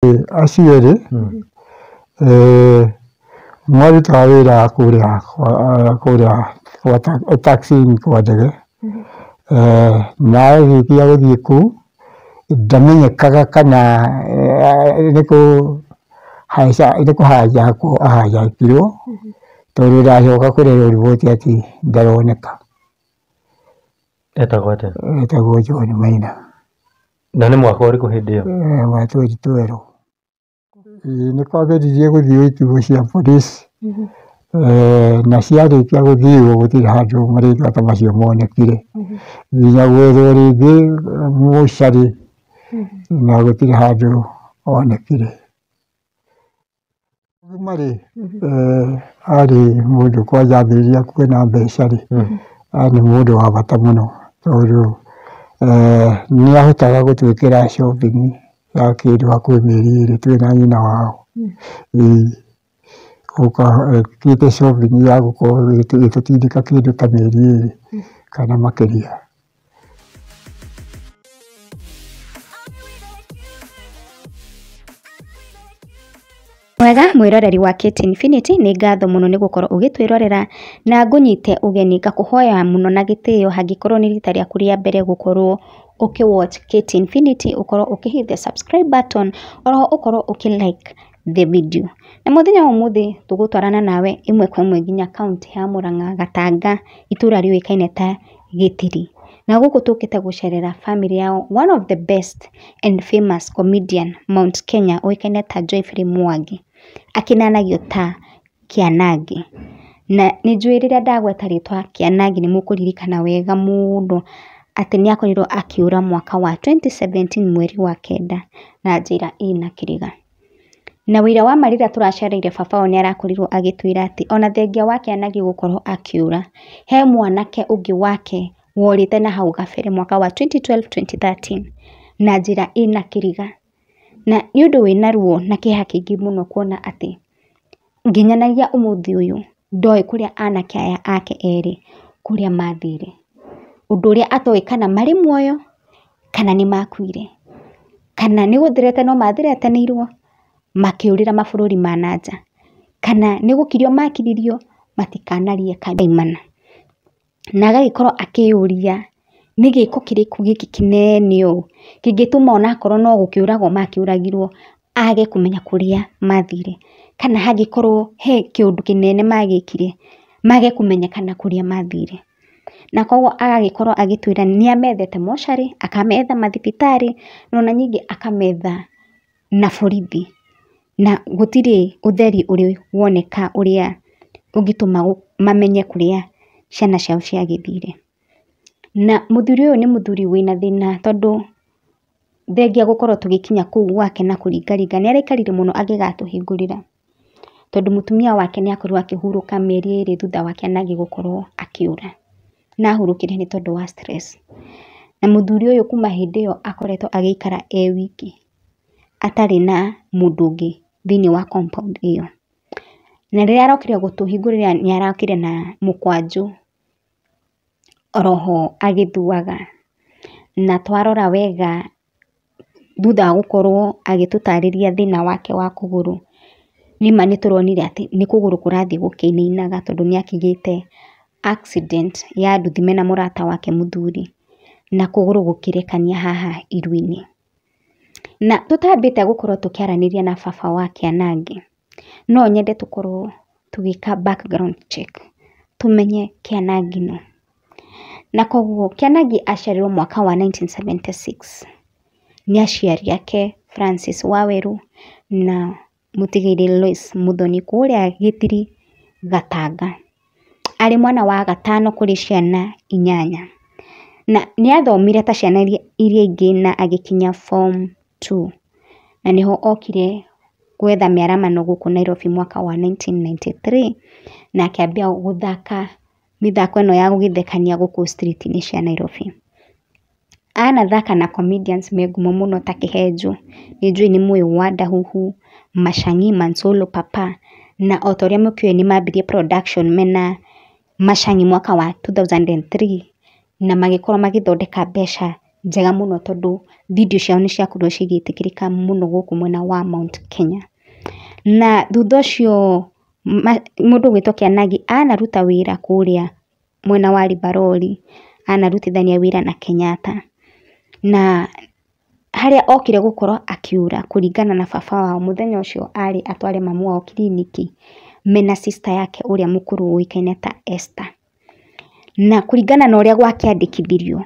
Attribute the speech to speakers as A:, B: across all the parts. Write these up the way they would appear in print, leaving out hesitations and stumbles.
A: Acio erĩ marutaga wĩra kũrĩa kũrĩa kwa taxi-inĩ kwa ndege, na arĩkia gũthiĩ kũu ndamenyekaga kana nĩ kũ hijack ahijackirwo, tondũ ndacoka kũrehwo riboti atĩ ndaroneka.
B: Etagwo atĩa?
A: Etagwo John Maina.
B: Na nĩ mwaka ũrĩkũ hĩndĩ ĩyo?
A: Wa 2012. Nĩ kwageririe gũthiĩ ituo cia police, na ciarĩkia gũthiĩ gũtirĩ handũ marĩtwa ta macio monekire, nginya gwethwo rĩngĩ mocarĩ na gũtirĩ handũ onekire. Ũgima rĩ, arĩ mũndũ kwanja ambĩrĩria kuona mbeca rĩ, arĩ mũndũ wa bata mũno, tondũ nĩ ahotaga gũtwĩkĩra shopping ya kĩndũ hakuhĩ mĩeri 2 twĩna nyina wao. Ekĩte shopping ya gũkorwo ĩgĩtũtindĩka kĩndũ ta mĩeri 2 kana makĩria.
C: Mwega mwĩroreri wa Kate Infinity, nĩ ngatho mũno nĩ gũkorwo ũgĩtwĩrorera, na ngũnyite ũgeni ngakũhoya mũno na gĩtĩo, hangĩkorwo nĩ rita rĩaku rĩa mbere gũkorwo ũkĩ watch Kate Infinity, ũkorwo ũkĩ hit the subscribe button, oroho ũkorwo ũkĩ like the video. Na mũthenya wa ũmũthĩ tũgũtwarana nawe ĩmwe kwa ĩmwe nginya kaũntĩ ya Murang'a, Gatanga, itũra rĩũĩkaine ta Gĩtiri. Na gũkũ tũkĩte gũcerera family yao, one of the best and famous comedian Mount Kenya ũĩkaine ta Joyfrey Mwangi, akĩnanagio ta Kĩanangi. Na nĩ njũĩ rĩrĩa ndagweta rĩtwa Kĩanangi nĩ mũkũririkana wega mũno atĩ nĩ akorirwo akĩũra mwaka wa 2017 mweri wa 9 na njĩra ĩna kĩrĩga. Na ũira wa ma rĩrĩa tũracereire baba wao nĩ arakorirwo agĩtwĩra atĩ ona thengia wa Kĩanangi gũkorwo akĩũra, he mwanake ũngĩ wake worĩte na hau gabere mwaka wa 2012-2013 na njĩra ĩna kĩriga. Na nĩ ũndũ wĩna ruo na kĩeha kĩingĩ mũno kuona atĩ nginyanagia ũmũthĩ ũyũ ndoĩ kũrĩa anake aya ake erĩ kũrĩa mathire. Ũndũ ũrĩa atoĩ kana marĩ muoyo kana nĩ makuire, kana nĩ gũthirete no mathiretanĩirwo makĩũrĩra mabũrũri ma na nja, kana nĩ gũkirio makiririo matikanarie kaimana. Na agagĩkorwo akĩyũria nĩ gĩko kĩrĩkũ gĩkĩ kĩnene ũũ kĩngĩtũma onakorwo no gũkĩũragwo makĩũragirwo age kũmenya kũrĩa mathire, kana hangĩkorwo he kĩũndũ kĩnene magĩkire mage kũmenyekana kũrĩa mathire. Na koguo agagĩkorwo agĩtwĩra nĩ amethete mocarĩ, akametha mathibitarĩ, na ona ningĩ akametha na borithi, na gũtirĩ ũtheri ũrĩ woneka ũrĩa ũngĩtũma mamenye kũrĩa ciana ciao ciagĩthire. Na mũthuri ũyũ nĩ mũthuri wĩna thĩna, tondũ thengia gũkorwo tũgĩkinya kũu gwake na kũringaringa nĩ araikarire mũno angĩgatũhingũrĩra, tondũ mũtumia wake nĩ akorirwo akĩhurũka mĩeri 2 thutha wa Kĩanangi gũkorwo akĩũra, na ahurũkire nĩ tondũ wa stress. Na mũthuri ũyũ kuma hĩndĩ ĩyo akoretwo agĩikara e wiki atarĩ na mũndũ ũngĩ thĩinĩ wa compound ĩyo. Na rĩrĩa arokire gũtũhingũrĩra nĩ arakire na mũkwanjũ oroho agĩthuaga, na twarora wega thutha wa gũkorwo agĩtũtarĩria thĩna wake wa kũgũrũ, nĩma nĩ tũronire atĩ nĩ kũgũrũ kũrathiĩ gũkĩinainaga, tondũ nĩ akĩgĩte accident ya nduthi mena mũrata wake mũthuri, na kũgũrũ gũkĩrekania haha iru-inĩ. Na tũtambĩte gũkorwo tũkĩaranĩria na baba wa Kĩanangi, no nyende tũkorwo tũgĩka background check tũmenye Kĩanangi no. Na koguo Kĩanangi aciarirwo mwaka wa 1976 nĩ aciari ake Francis Waweru na mũtigairĩ Lois Muthoni kũrĩa Gĩtiri Gatanga. Arĩ mwana wa gatano kũrĩ ciana 8. Na nĩ athomire ta ciana iria ingĩ na agĩkinya form 2, na nĩho okire gwetha mĩaramano gũkũ Nairobi mwaka wa 1993, na akĩambia gũthaka mĩthako ĩno ya gũgĩthekania gũkũ street-inĩ cia Nairobi. Anathaka na comedians me ngumo mũno ta Kĩhenjo, nĩ njũĩ nĩ mũĩ Wandahuhu, Macang'i, Mansolo Papa, na o ta ũrĩa mũkĩũĩ nĩ mambirie production mena Macang'i mwaka wa 2003, na magĩkorwo magĩthondeka mbeca njega mũno tondũ video ciao nĩ ciakorirwo cigĩtĩkĩrĩka mũno gũkũ mwena wa Mount Kenya. Na thutha ũcio mũndũ ũgwĩtwo Kĩanangi anaruta wĩra kũrĩa mwena wa Rivaroli, anarutithania wĩra na Kenyatta. Na harĩa okire gũkorwo akiura kũringana na baba wao mũthenya ũcio arĩ atware mamu wao kiriniki mena sister yake ũrĩa mũkũrũ ũĩkaine ta Esther. Na kũringana na ũrĩa gwakĩandĩkithirio,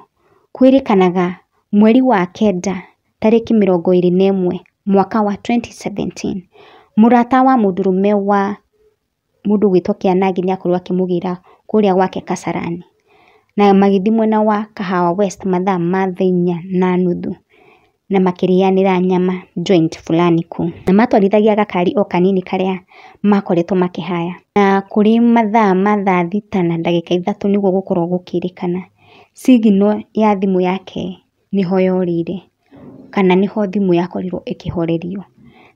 C: kwĩrĩkanaga mweri wa 9 tarĩki 21 mwaka wa 2017 mũrata wa mũndũrũme wa mũndũ ũgwĩtwo Kĩanangi nĩakorirwo akĩmũgĩra kũrĩa gwake Kasarani na magĩthiĩ mwena wa Kahawa West mathaa ma thaa 4:30 na makĩrĩanĩra nyama joint fulani kũu, na matwarithagia gakari o kanini karĩa makoretwo makĩhaya. Na kũrĩ mathaa ma thaa 6:03 nĩguo gũkorwo gũkĩrĩkana signal ya thimũ yake nĩho yorĩire kana nĩho thimũ yakorirwo ĩkĩhorerio,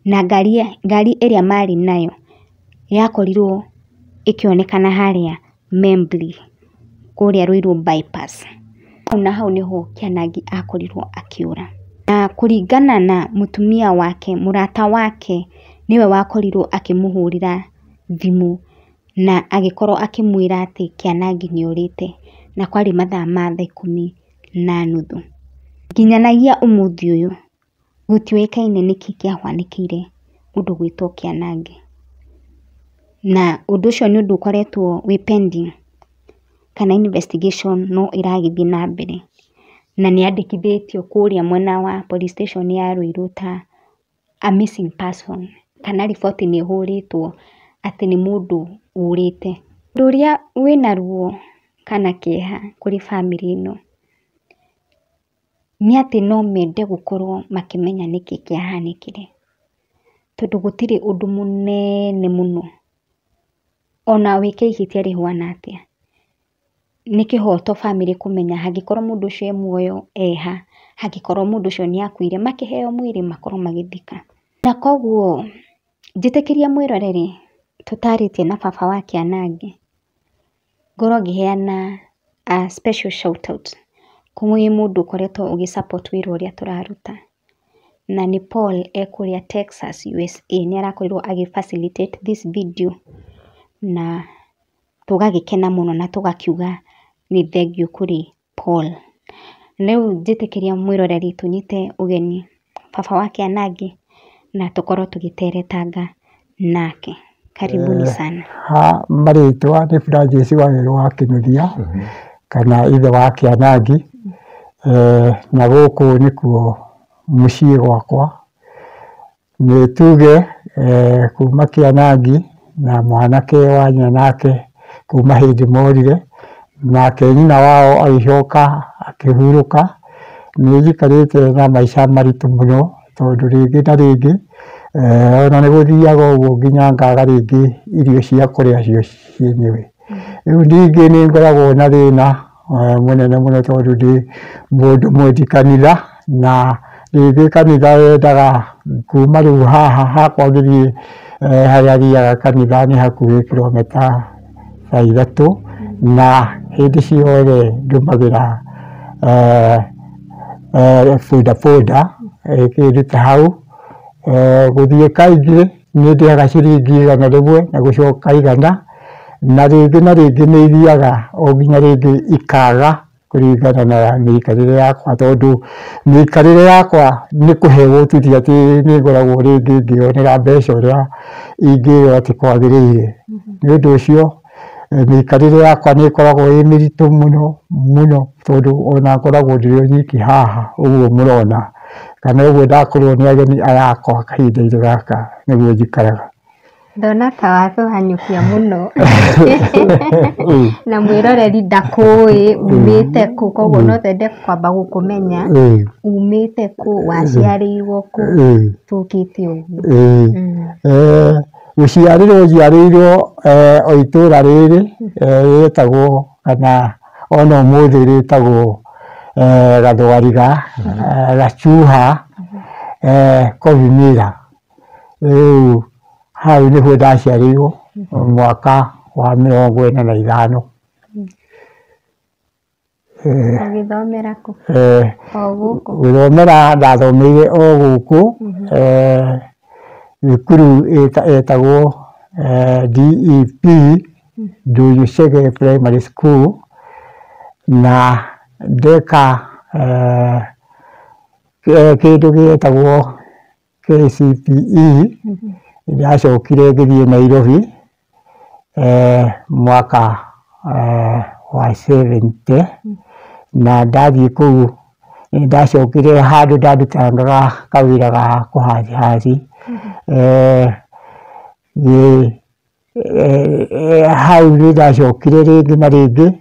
C: na ngari ĩrĩa marĩ nayo yakorirwo ĩkĩonekana harĩa Membli kũrĩa Ruiru bypass. Hau na hau nĩho Kĩanangi akorirwo akĩũra. Na kũringana na mũtumia wake, mũrata wake nĩwe wakorirwo akĩmũhũrĩra thimũ na agĩkorwo akĩmwĩra atĩ Kĩanangi nĩorĩte, na kwarĩ mathaa ma thaa 10:30. Nginyanagia ũmũthĩ ũyũ gũtiũĩkaine nĩkĩ kĩahwanĩkĩire mũndũ ũgwĩtwo Kĩanangi, na ũndũ ũcio nĩ ũndũ ũkoretwo wĩ pending kana investigation no ĩragĩthiĩ na mbere, na nĩ andĩkithĩtio kũrĩa mwena wa police station ya Ruiru ta a missing person, kana riboti nĩ ĩhũrĩtwo atĩ nĩ mũndũ ũrĩte. Ũndũ ũrĩa wĩna ruo kana kĩeha kũrĩ bamĩrĩ ĩno nĩ atĩ no mende gũkorwo makĩmenya nĩkĩ kĩahanĩkire, tondũ gũtirĩ ũndũ mũnene mũno ona wĩke ihĩtia rĩhuana atĩa. Nĩ kĩhoto bamĩrĩ kũmenya hangĩkorwo mũndũ ũcio e muoyo eha, hangĩkorwo mũndũ ũcio nĩ akuire makĩheo mwĩrĩ makorwo magĩthika. Na koguo njĩtĩkĩria mwĩroreri tũtarĩtie na baba wa Kĩanangi ngorwo ngĩheana a special shout out kũrĩ mũndũ ũkoretwo ũgĩ support wĩra ũrĩa tũraruta, na nĩ Paul e kũrĩa Texas USA. Nĩ arakorirwo agĩ facilitate this video na tũgagĩkena mũno na tũgakiuga nĩ thengiũ kũrĩ Paul. Rĩu njĩtĩkĩria mwĩroreri tũnyite ũgeni baba wa Kĩanangi na tũkorwo tũgĩteretanga nake. Karibuni sana.
A: Ha marĩtwa nĩ Francis Wawerũ wa Kĩnuthia kana ithe wa Kĩanangi, na gũkũ nĩkuo mũciĩ gwakwa. Nĩ tuge kuma Kĩanangi na mwanake wa nyina nake kuma hĩndĩ morire, nake nyina wao agĩcoka akĩhurũka. Nĩ njikarĩte na maica maritũ mũno tondũ rĩngĩ na rĩngĩ ona nĩ gũthiaga ũguo nginya ngaga rĩngĩ irio cia kũrĩa cio cienyewe. Rĩu ningĩ nĩ ngoragwo na thĩna mũnene mũno tondũ ndĩ mũndũ mwendi kanitha, na rĩngĩ kanitha wendaga kuma rĩu haha hakwa ngĩthiĩ harĩa thiaga kanitha nĩ hakuhĩ kilomita ta 3, na hĩndĩ ciothe ndũmagĩra bodaboda ĩkĩnduta hau. Gũthiĩ kaingĩ nĩ ndĩhaga ciringi 100 na gũcoka 100, na rĩngĩ na rĩngĩ nĩ ithiaga o nginya rĩngĩ ikaga kũringana na mĩikarĩre yakwa, tondũ mĩikarĩre yakwa nĩ kũhewo tu, ti atĩ nĩ ngoragwo rĩngĩ ngĩonera mbeca ũrĩa ingĩrwo atĩ kwagĩrĩire. Nĩ ũndũ ũcio mĩikarĩre yakwa nĩ ĩkoragwo ĩ mĩritũ mũno mũno, tondũ ona ngoragwo ndĩrĩ o nyiki haha ũguo mũrona, kana ũguo ndakorwo nĩ ageni aya akwa kahinda-inĩ gaka nĩguo njikaraga.
C: Ndona ta watũhanyũkia mũno na mwĩroreri ndakũĩ umĩte kũ, koguo no twende kwamba gũkũmenya umĩte kũ, waciarĩirwo kũ, tũkĩte ũguo.
A: Gũciarĩrwo njiarĩirwo o itũra rĩrĩ rĩtagwo kana ona ũmũthĩ rĩtagwo Gathwariga, Gachuha, Kovimira. Rĩu hau nĩguo ndaciarĩirwo mwaka wa 45.
C: Ũgĩthomera kũ? O gũkũ?
A: Gũthomera ndathomeire o gũkũ, thukuru ĩtagwo DEP, Ndũnyũ Chege Primary School, na ndeka kĩndũ gĩetagwo KCPE. Ndacokire ngĩthiĩ Nairobi mwaka wa 70, na ndathiĩ kũu nĩndacokire handũ ndarutangaga kawĩra ga kũhaci hau. Nĩndacokire rĩngĩ na rĩngĩ,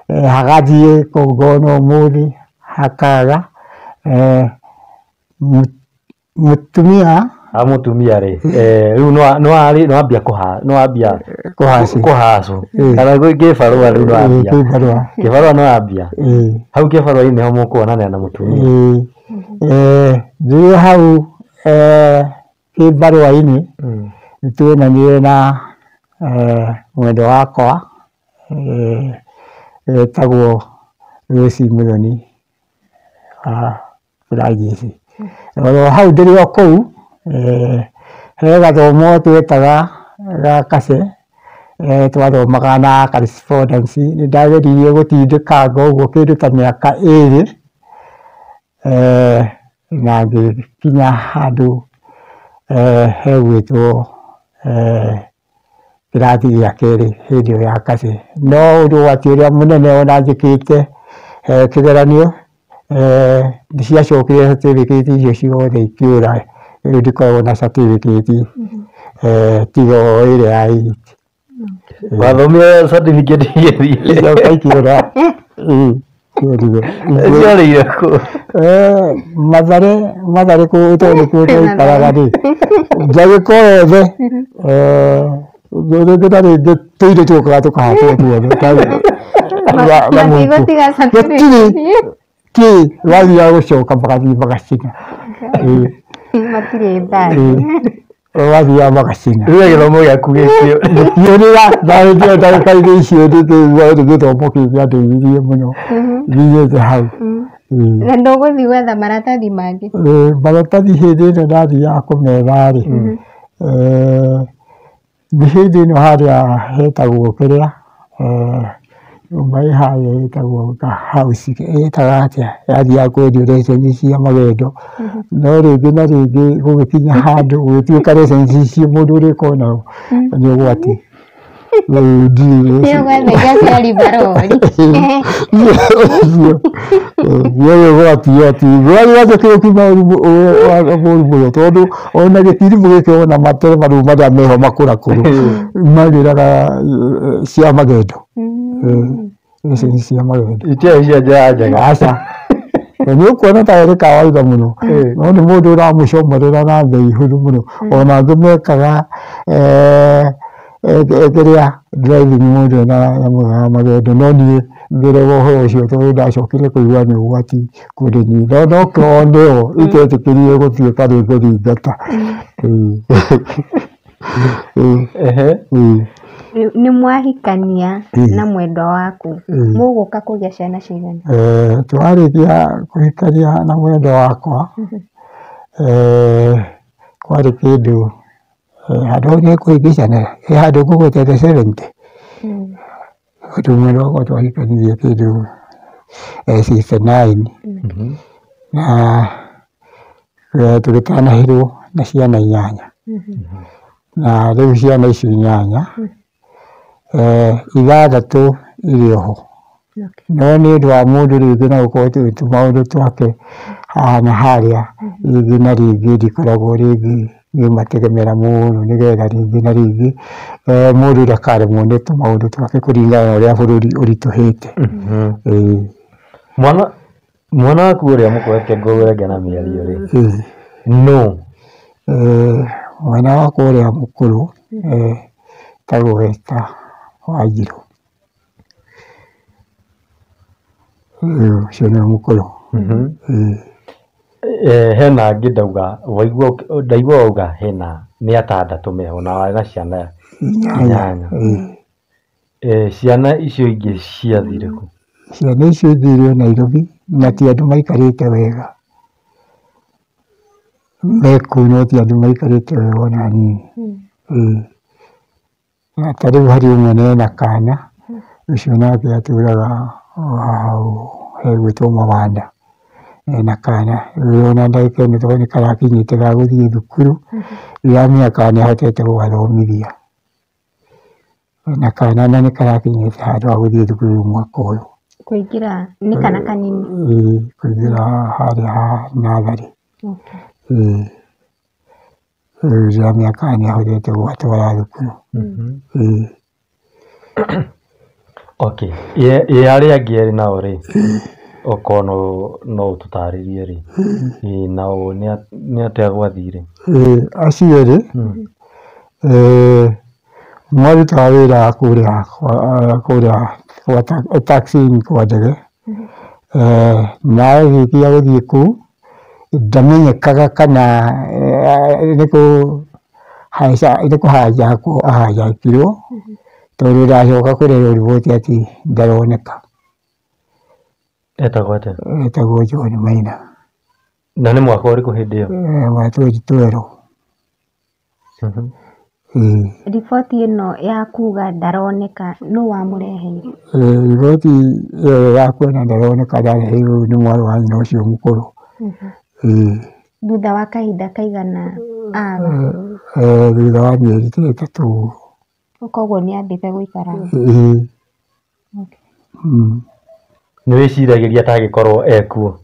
A: hagathiĩ kũngona ũmũthĩ hakaga mũtumia.
B: A mũtumia rĩ, rĩu nĩwambia kũha nĩwambia
A: kũhaci.
B: Kũhacũ kana kĩbarũa rĩu nĩwambia?
A: Kĩbarũa.
B: Kĩbarũa nĩwambia hau kĩbarũa-inĩ nĩho mũkuonanĩra na mũtumia?
A: Ĩĩ, rĩrĩa hau kĩbarũa-inĩ nĩtuonanire na mwendwa wakwa etagwo Lucy Muthoni wa Francis. Oro hau ndĩrĩ o kũu, he gathomo twetaga ga kace, twathomaga na correspondence. Nĩndageririe gũtindĩkanga ũguo kĩndũ ta mĩaka 2, na ngĩkinya handũ hegwĩtwo kĩrathi gĩa kerĩ hĩndĩ ĩyo ya kace. No ũgwati ũrĩa mũnene ona njĩkĩte kĩgeranio, nĩciacokire certificate icio ciothe ikĩũra. Rĩu ndikoragwo na certificate tiga o ĩrĩa ya eight.
B: Wathomire certificate igĩthiĩ?
A: Icoka ikĩũra. Ĩĩ, ciorire.
B: Ciorĩire kũ?
A: Mathare, Mathare kũu, tondũ nĩkuo twaikaraga rĩ, ndagĩka o yothe rĩngĩ na rĩngĩ tũindo tũkaga tũkahatwo tuothe.
C: Matigũtiga
A: gũtirĩ
C: certificate.
A: Kĩ wathiaga gũcoka magathiĩ magacina. Ĩĩ.
C: Matirĩ thaa.
A: Ĩĩ, wathiaga magacina.
B: Rĩu gĩthomo gĩaku gĩkĩo
A: gĩkĩũrĩra na hĩndĩ ĩyo ndagĩka-inĩ icio ndĩkĩigua nĩ gĩthomo kĩu kĩandeithirie mũno nginyĩte hau. Ĩĩ.
C: Na ndũgũthiĩ gwetha maratathi mangĩ?
A: Maratathi hĩndĩ ĩno ndathiaga kũmetha rĩ, nĩ hĩndĩ ĩno harĩa hetagwo kĩrĩa, nyũmba ĩ harĩa ĩtagwo house ĩtaga atĩa, yathiaga kwendio receni cia magendo, no rĩngĩ na rĩngĩ gũgĩkinya handũ gũgĩtuĩka receni icio mũndũ ũrĩkorwo nao nĩ ũgwati. Rĩu ndirĩ.
C: Nĩ ũgwetha iria cia ribarori.
A: Nĩ ũgwati ati gwatĩ kĩo kiuma mũru mũno, tondũ ona gĩtirimũ gĩkĩ ona matereba rĩu marĩa meho makũrakũrũ magĩraga cia magendo, receni cia magendo.
B: Itiarĩ cia njĩra njega.
A: Aca, nĩ ũkuona ta ĩrĩ kawaida mũno, no nĩ mũndũ ũramũcomorera na mbei hũthũ mũno. Ona angĩ mekaga kĩrĩa driving mũndũ ena nyamũ ya magendo, no niĩ ngĩrega ũhoro ũcio tondũ ndacokire kũigua nĩ ũgwati kũrĩ niĩ, no nokorwo nĩo itetĩkĩrire gũtuĩka nĩ ngũthingata. Ĩĩ.
B: Ehe.
A: Ĩĩ.
C: Nĩ mwahikania na mwendwa waku,
A: Ĩĩ.
C: mũgũka kũgĩa ciana cigana?
A: Twarĩkia kũhikania na mwendwa wakwa, kwarĩ kĩndũ handũ hau nĩkũhĩngĩcana ĩ handũ ngũgwetete 70, tondũ mwendwa wakwa twahikanirie kĩndũ 69, na tũgĩtanahĩrwo na ciana 8. Na rĩu ciana icio 8, 6 irĩ oho, no nĩ ũndũ wa mũndũ rĩngĩ no gũkorwo tũmaũndũ twake haha na harĩa, rĩngĩ na rĩngĩ ndikoragwo rĩngĩ ngĩmategemera mũno, nĩgetha rĩngĩ na rĩngĩ mũndũ ndakaremwo nĩ tũmaũndũ twake kũringana na ũrĩa bũrũri ũritũhĩte. Ĩĩ.
B: Mwana waku ũrĩa mũkũrũ, reke ngũrenge na mĩario rĩ, no
A: Mwana wakwa ũrĩa mũkũrũ etagwo Esther Wanjirũ. Ũcio nĩwe mũkũrũ. Ĩĩ.
B: Hena angĩ ndauga waigua ndaigua wauga hena nĩ 6 meho na warĩ na ciana
A: 8.
B: 8.
A: Ĩĩ.
B: Ciana icio ingĩ ciathire kũ?
A: Ciana icio ithire Nairobi na ti andũ maikarĩte wega. Me kũu no ti andũ maikarĩte wega ona hanini. Ĩĩ. Na ta rĩu harĩ ũmwe ena kana, ũcio nake atũraga o haha ũũ hegwĩtwo Mawanda. Ena kana, rĩu ona ndagĩka ĩno tondũ nĩ karakinyĩte ga gũthiĩ thukuru, ndiramenya kana nĩ ahotete gũgathomithia. Ena kana na nĩ karakinyĩte handũ ha gũthiĩ thukuru mwaka ũyũ.
C: Kũingĩra nĩ kana kanini?
A: Ĩĩ, kũingĩra harĩa ha natharĩ. Ĩĩ. Rĩu ndiramenya kana nĩ ahotete gũgatwara thukuru. Ĩĩ.
B: Okay. Ĩ arĩa angĩ erĩ nao rĩ, okorwo no ũtũtarĩrie rĩ, ĩ nao nĩ atĩa gwathire?
A: Ĩĩ, acio erĩ marutaga wĩra kũrĩa kũrĩa gwa taxi kwa ndege. Na arĩkia gũthiĩ kũu ndamenyekaga kana nĩ kũhajakwo ahajakirwo, tondũ ndacoka kũrehwo riboti atĩ ndaroneka.
B: Etagwo atĩa?
A: Etagwo John Maina.
B: Na nĩ mwaka ũrĩkũ hĩndĩ ĩyo?
A: Wa 2012. Ĩĩ.
C: Riboti ĩno ya kuga ndaroneka nũ wamũreheire?
A: Riboti ĩyo ya kuona ndaroneka ndareheirwo nĩ mwarĩ wa nyina ũcio mũkũrũ. Ĩĩ.
C: Thutha wa kahinda kaigana aga?
A: Thutha wa mĩeri ta ĩtatũ ũguo.
C: Koguo nĩ ambĩte gũikara?
A: Ĩĩ.
B: Nĩ wĩciragĩria ta angĩkorwo ekuo?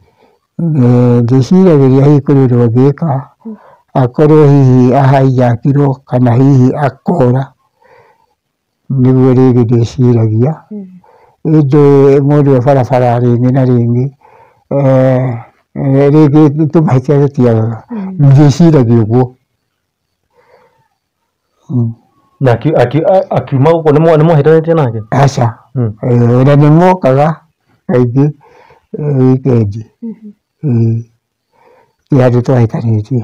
A: Ndĩciragĩria hihi kũrĩ ũndũ angĩka, akorwo hihi ahaijakirwo kana hihi akora, nĩguo rĩngĩ ndĩciragia. Ĩndĩ mũndũ e barabara rĩngĩ na rĩngĩ, rĩngĩ tũmahĩtia tũtiagaga, ndĩciragia ũguo.
B: Na akiuma gũkũ nĩ mwahĩtanĩtie nake?
A: Aca. Ona nĩ mokaga kaingĩ wikendi. Ĩĩ. Ti handũ twahĩtanĩtie.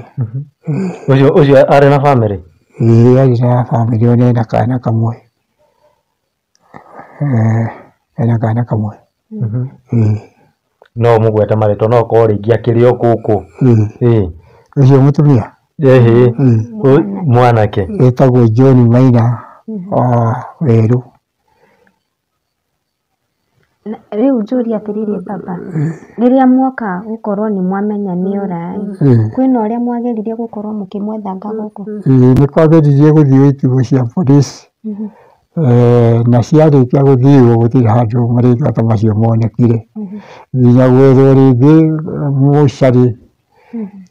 B: Ũcio arĩ na bamĩrĩ?
A: Ĩĩ, arĩ na bamĩrĩ ona ena kana kamwe. Ena kana kamwe. Ĩĩ.
B: No ũmũgwete marĩtwa no ũkorwo rĩngĩ akĩrĩ o gũkũ.
A: Ĩĩ. Ũcio mũtumia?
B: Ĩhĩ. Mwanake.
A: Etagwo John Maina wa Werũ.
C: Rĩu njũrie atĩrĩrĩ baba, rĩrĩa mwoka gũkorwo nĩ mwamenya nĩ ora ĩ, kwĩna ũrĩa mwageririe gũkorwo mũkĩmwethanga gũkũ?
A: Ĩĩ, nĩ kwageririe gũthiĩ itigo cia police, na ciarĩkia gũthiĩ gũtirĩ handũ marĩtwa ta macio monekire. Nginya gwethwo rĩngĩ mũcarĩ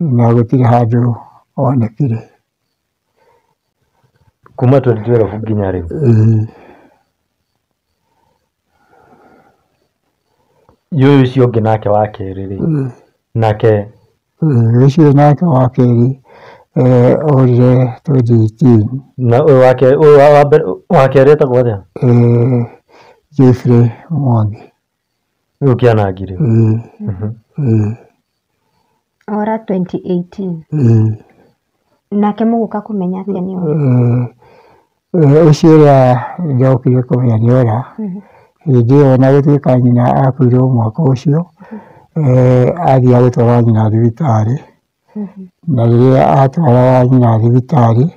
A: na gũtirĩ handũ onekire.
B: Kuma 2012 nginya rĩu?
A: Ĩĩ.
B: Ũyũ ũcio ũngĩ nake wa kerĩ rĩ, nake?
A: Ũcio nake wa kerĩ orire 2018.
B: Na ũyũ wa kerĩ, ũyũ wa mbere, wa kerĩ etagwo atĩa?
A: Jeffrey Mwangi.
B: Rĩu kĩanangi rĩu.
A: Ĩĩ.
C: Ora 2018.
A: Ĩĩ.
C: Nake mũgũka kũmenya atĩa nĩ ora?
A: Ũcio ũrĩa ndokire kũmenya nĩ ora, hĩndĩ ĩyo ona gũtuĩka nyina akuirwo mwaka ũcio, athiaga gũtwara nyina thibitarĩ, na rĩrĩa atwaraga nyina thibitarĩ,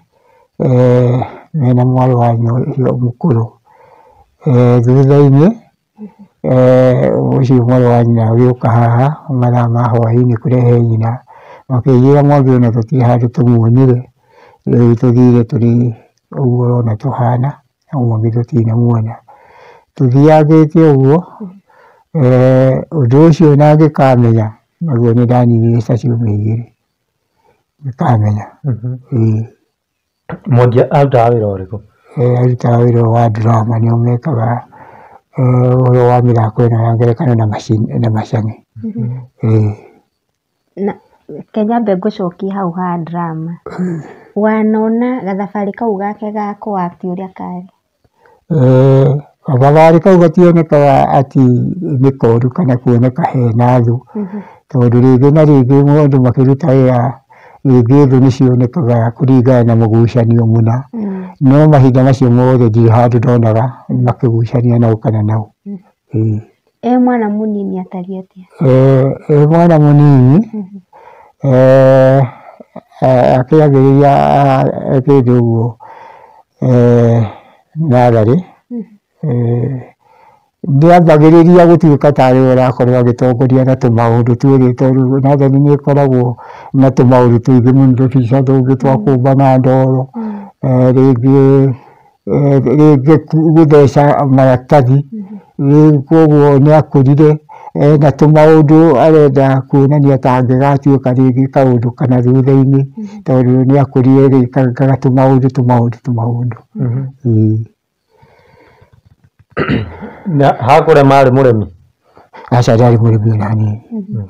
A: mena mwarĩ wa nyina ũcio mũkũrũ. Thutha-inĩ, ũcio mwarĩ wa nyina agĩũka haha mathaa ma hwaĩ-inĩ kũrehe nyina, makĩnjĩra Mwangi ona tũtirĩ handũ tũmuonire, rĩu tũthire tũrĩ ũguo ũrona tũhana, no Mwangi tũtinamuona. Tũthiangĩte ũguo, ũndũ ũcio na ngĩkamenya, naguo nĩ ndaninire ta ciumia igĩrĩ, ngĩkamenya. Ĩĩ.
B: Mwangi arutaga wĩra ũrĩkũ?
A: Arutaga wĩra wa drama, nĩo mekaga ũhoro wa mĩthako ĩno ya ngerekano na macang'i. Ĩĩ.
C: Na Kenya nyambe ngũcokie hau ha drama. Wanona gathabarĩ kau gake ga kũ-act ũrĩa karĩ?
A: Gathabarĩ kau gationekaga atĩ nĩ koru kana kuoneka hena thũ, tondũ rĩngĩ na rĩngĩ mũndũ makĩruta wĩra rĩngĩ thũ nĩ cionekaga kũringana na mũgucanio mũna, no mahinda macio mothe ndirĩ handũ ndonaga makĩgucania nau kana nau. Ĩĩ.
C: E mwana mũnini atariĩ atĩa?
A: E mwana mũnini akĩambĩrĩria kĩndũ ũguo natharĩ, nĩambagĩrĩria gũtuĩka tarĩ we ũrakorwo agĩtongoria na tũmaũndũ tuothe, tondũ natharĩ nĩ ĩkoragwo na tũmaũndũ tũingĩ mũno, tũbica tũngĩ twa kũmba na ndoro, rĩngĩ rĩngĩ gũtheca maratathi, rĩu koguo nĩ akũrire ena tũmaũndũ arenda kuonania ta angĩgatuĩka rĩngĩ kaũndũ kana thutha-inĩ, tondũ nĩ akũrire agĩkaga tũmaũndũ tũmaũndũ tũmaũndũ.
B: Na hakũrĩa marĩ mũrĩmi?
A: Aca, ndarĩ mũrĩmi ona hanini,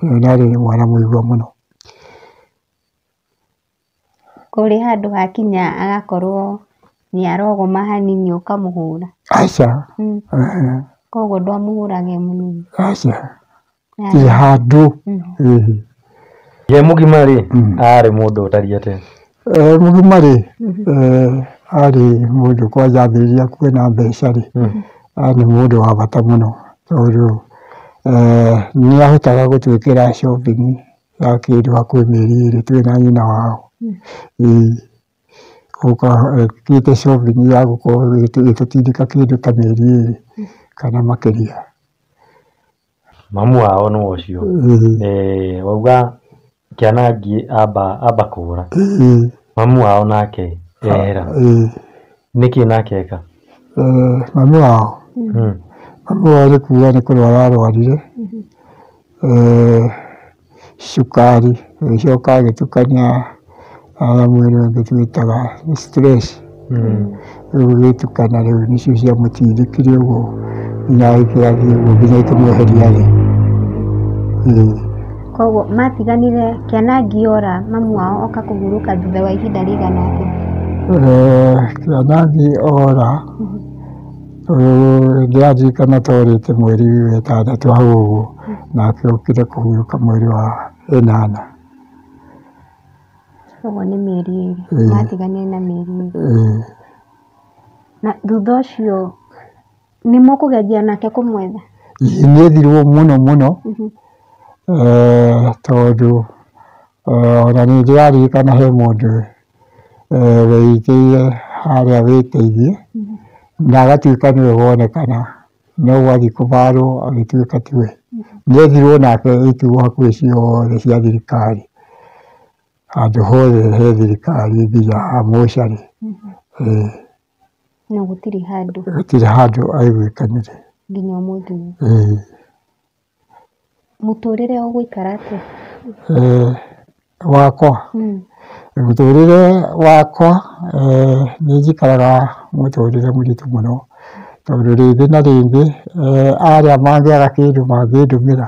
A: ndarĩ mwana mũigua mũno.
C: Kũrĩ handũ hakinya agakorwo nĩ arogoma hanini ũkamũhũra?
A: Aca.
C: Koguo ndwamũhũraga e mũnini?
A: Aca, ti handũ.
B: Ye mũgima rĩ, arĩ mũndũ ũtariĩ atĩa?
A: Mũgima rĩ, arĩ mũndũ kwanja ambĩrĩria kuona mbeca rĩ, arĩ mũndũ wa bata mũno, tondũ nĩ ahotaga gũtwĩkĩra shopping ya kĩndũ hakuhĩ mĩeri 2 twĩ na nyina wao. Gũka ekĩte shopping ya gũkorwo ĩgĩtũtindĩka kĩndũ ta mĩeri 2 kana makĩria.
B: Mamu wao nĩ ũcio. Wauga Kĩanangi amba kũra. Mamu wao nake ehera. Nĩkĩ nake eka?
A: Mami wao. Mami wao nĩ kuga nĩ kũrwara arwarire cukari, agĩcoka agĩtukania nyamũ ĩno ĩngĩ twĩtaga stress. Rĩu ĩgĩtukana, rĩu nĩcio ciamũtindĩkire ũguo nginya agĩkĩrathiĩ ũguo nginya ikĩmweheria thĩ.
C: Koguo matiganire Kĩanangi ora, mamu wao oka kũhurũka thutha wa ihinda rĩigana atĩa?
A: Kĩanangi ora, ndĩraririkana torĩte mweri wa 6 hau ũguo, nake okire kũhurũka mweri wa 8.
C: Koguo nĩ mĩeri 2. Matiganire na mĩeri 2. Na thutha ũcio nĩ mũkũgeria nake kũmwetha?
A: Nĩ ethirwo mũno mũno, tondũ ona nĩ ndĩraririkana he mũndũ weitĩire harĩa wĩteithie na agatuĩka nĩwe wonekana, no gwathiĩ kũbarwo agĩtuĩka tiwe. Nĩ ethirwo nake ituo hakuhĩ ciothe cia thirikari, handũ hothe he thirikari nginya mocarĩ.
C: No gũtirĩ handũ.
A: Gũtirĩ handũ aiguĩkanire
C: nginya ũmũthĩ ũyũ. Mũtũrĩre ũgũikara atĩa?
A: Wakwa, mũtũrĩre wakwa nĩ njikaraga mũtũrĩre mũritũ mũno, tondũ rĩngĩ na rĩngĩ arĩa mangĩaga kĩndũ mangĩndũmĩra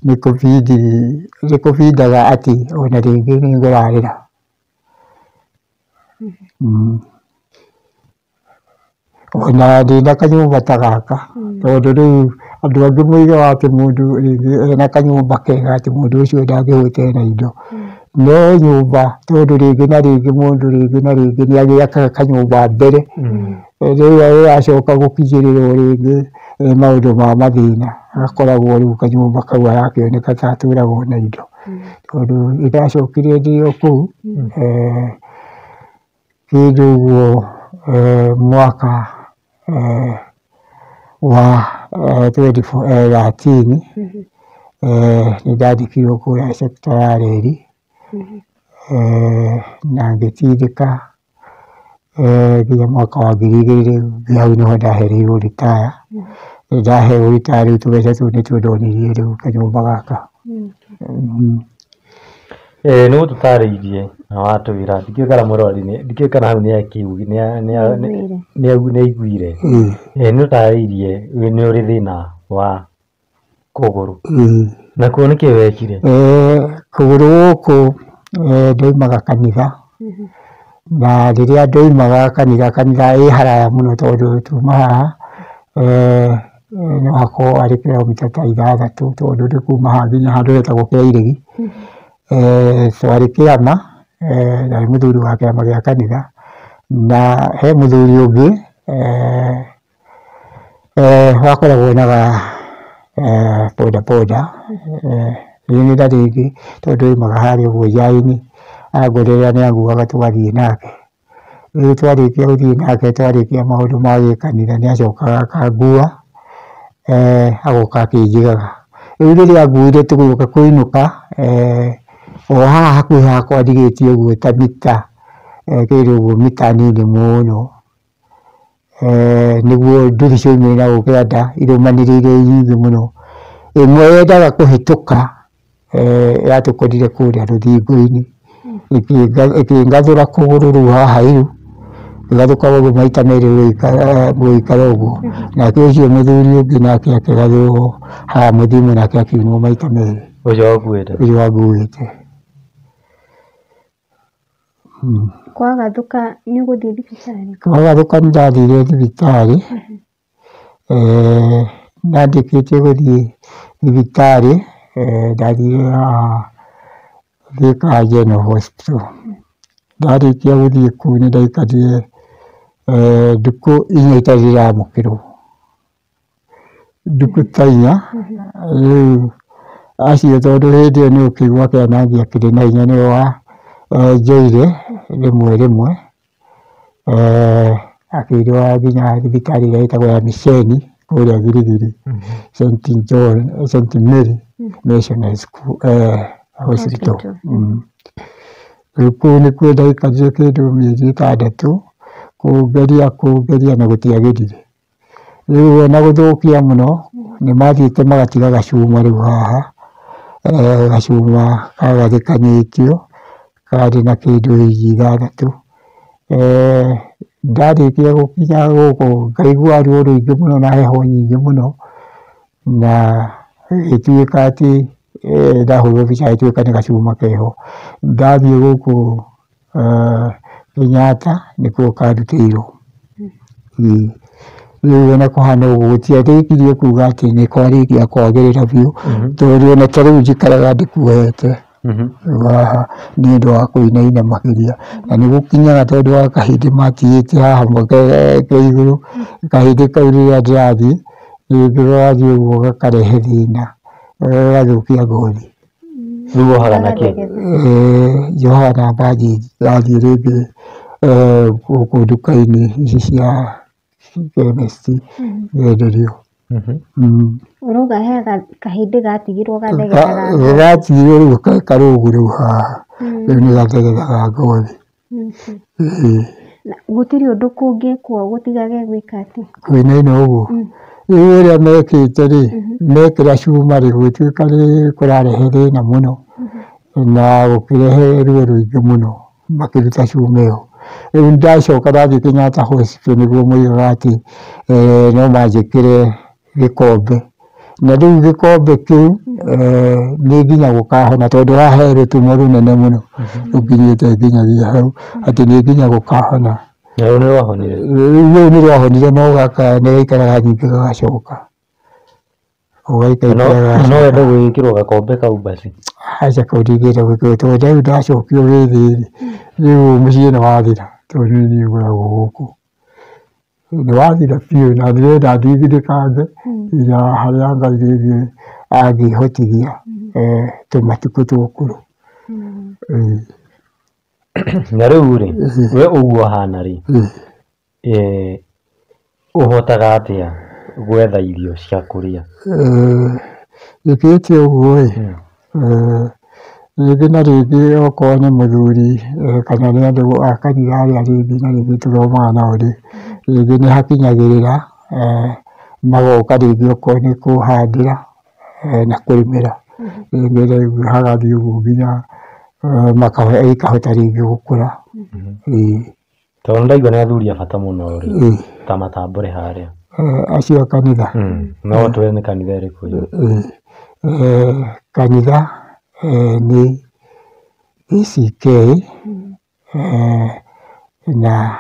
A: nĩ kũbindaga atĩ ona rĩngĩ nĩ ngũrarĩra. Ona ndĩna kanyũmba ta gaka, tondũ rĩu andũ angĩ moigaga atĩ mũndũ rĩngĩ ena kanyũmba kega atĩ mũndũ ũcio ndangĩhũta ena indo. No nyũmba tondũ rĩngĩ na rĩngĩ mũndũ rĩngĩ na rĩngĩ nĩ agĩakaga kanyũmba mbere, rĩu acoka gũkinyĩrĩrwo rĩngĩ maũndũ ma mathĩna, agakoragwo rĩu kanyũmba kau arakĩoneka ta atũragwo na indo. Tondũ nĩndacokire ndĩ o kũu kĩndũ ũguo mwaka wa 2013 nĩndandĩkirwo kũrĩa sector ya reri, na ngĩtindĩka nginya mwaka wa 2000, hau nĩho ndahereirwo retire. Ndaheo retire rĩu tũbeca tũu nĩtuo ndonirie rĩu kanyũmba gaka.
B: Nĩ ũtũtarĩirie na watwĩra, ndikĩũĩ kana mũrori ndikĩũĩ kana hau nĩ aiguire. Nĩ ũtarĩirie nĩ ũrĩ thĩna wa kũgũrũ. Nakuo nĩkĩ wekire?
A: Kũgũrũ gũkũ ndoimaga kanitha, na rĩrĩa ndoimaga kanitha, kanitha ĩ haraya mũno tondũ tuma haha no hakorwo arĩ kiromita ta 6, tondũ nĩ kuma haha nginya handũ hetagwo Kĩairegi. Twarĩ kĩama, ndarĩ mũthuri wa kĩama gĩa kanitha, na he mũthuri ũngĩ wakoragwo na Boda boda rĩngĩ na rĩngĩ tondũ oimaga harĩa ũguo Njainĩ angorera nĩ anguaga tũgathiĩ nake. Rĩu twarĩkia gũthiĩ nake twarĩkia maũndũ ma gĩkanitha nĩ acokaga akangua agoka akĩnjigaga. Rĩu rĩrĩa anguire tũgĩũka kũinũka o haha hakuhĩ hakwa ndigĩtie ũguo ta mita kĩndũ ũguo mita nini mũno nĩguo nduthi ciaumire na gũkũ kĩanda irũmanĩrĩire nyingĩ mũno. Ĩmwe yendaga kũhĩtũka yatũkorire kũrĩa rũthingo-inĩ ĩkĩngathũra kũgũrũ rĩu haha iru ĩgathũka ũguo maita merĩ gũikara ũguo. Nake ũcio mũthuri ũngĩ nake akĩgathũrwo haha mũthiimo nake akiunwo maita merĩ.
B: Ũcio wakuĩte?
A: Ũcio wanguĩte.
C: Kwagathũka nĩ ũgũthiĩ thibitarĩ?
A: Kwagathũka nĩ ndathire thibitarĩ ndandĩkĩtie gũthiĩ thibitarĩ ndathire haha Thika General Hospital. Ndarĩkia gũthiĩ kũu nĩ ndaikarire thikũ inya itarĩ ndĩramũkĩrwo, thikũ ta inya. Rĩu acio tondũ hĩndĩ ĩyo nĩ ũkĩigua kĩana gĩakĩrĩ na hinya nĩwe wanjoire rĩmwe rĩmwe akĩndwara nginya thibitarĩ ĩrĩa ĩtagwo ya Misheni kũrĩa Giligili, St John, St Mary Missionary School Hospital. Rĩu kũu nĩkuo ndaikarire kĩndũ mĩeri ĩtandatũ kũngeria kũngeria na gũtiagĩrire. Rĩu ona gũthũkia mũno nĩ mathiĩte magatiga gacuma rĩu haha gacuma kagathĩkanĩtio karĩ na kĩndũ inji ithathatũ. Ndarĩkia gũkinya gũkũ ngaigua ruo rũingĩ mũno na heho nyingĩ mũno na ĩgĩtuĩka atĩ ndahũrwo mbica ĩgĩtuĩka nĩ gacuma keho. Ndathiĩ gũkũ Kenyatta nĩkuo karutĩirwo. Rĩu ona kũhana ũguo gũtiarĩkirie kuga atĩ nĩ kwarĩkia kwagĩrĩra biũ tondũ ona ta rĩu njikaraga ndĩkuohete rĩu haha nĩ ũndũ wa kũinaina makĩria na nĩ gũkinyaga tondũ wa kahĩndĩ matigĩte haha ke igũrũ kahĩndĩ kau rĩrĩa ndĩrathiĩ rĩngĩ gathiĩ ũguo gakarehe thĩna gagathũkia ngothi.
B: Rĩu wohaga na kĩ?
A: Njohaga na bandage ndathiĩ rĩngĩ gũkũ nduka-inĩ ici cia chemist ngenderio.
C: Ũrauga he kahĩndĩ gatigirwo gathegethaga ngothi.
A: Gatigirwo rĩu ke karũgũ rĩu haha rĩu nĩ gathegethaga ngothi.
C: Gũtirĩ ũndũ kũngĩkwo gũtigage gwĩka atĩ?
A: Kũinaina ũguo rĩu ũrĩa mekĩte rĩ mekĩra cuma rĩ gũgĩtuĩka nĩ kũrarehe thĩna mũno na gũkĩrehe ruo rũingĩ mũno makĩruta cuma ĩyo. Rĩu ndacoka ndathiĩ Kenyatta Hospital nĩguo moigaga atĩ no manjĩkĩre gĩkombe na rĩu gĩkombe kĩu nĩ nginya gũkahona tondũ haha he rũtumo rũnene mũno rũkinyĩte nginyagia hau atĩ nĩ nginya gũkahona.
B: Na rĩu nĩ rwahonire?
A: Rĩu nĩ rwahonire no gaka nĩ gaikaraga ningĩ gagacoka. Ũgaikaikara
B: No wende gwĩkĩrwo gakombe kau basi?
A: Aca kau ndingĩenda gwĩkĩrwo tondũ rĩu ndacokio wĩthĩ rĩ rĩu mũciĩ nĩ wathira tondũ niĩ niĩ ngoragwo gũkũ. Nĩ wathira biũ na ndĩrenda ndigithĩkange nginya harĩa Ngai rĩngĩ angĩhotithia tũmatukũ twa ũkũrũ.
B: Na rĩu rĩ we ũguo ũhana rĩ ũhotaga atĩa gwetha irio cia kũrĩa?
A: Njĩkĩte ũguo ĩ rĩngĩ na rĩngĩ okorwo nĩ mũthuri kana nĩ andũ a kanitha arĩa rĩngĩ na rĩngĩ tũthomaga nao rĩ, rĩngĩ nĩ hakinyagĩrĩra magoka rĩngĩ okorwo nĩ kũhandĩra na kũrĩmĩra rĩngĩ rĩu hagathiĩ ũguo nginya ikahota rĩngĩ gũkũra.
B: Tondũ nĩ ndaigua nĩ athuri a bata mũno rĩ ta matambũre harĩa.
A: Acio a kanitha.
B: No ũtwĩre nĩ kanitha ĩrĩkũ ĩyo?
A: Kanitha nĩ ACK na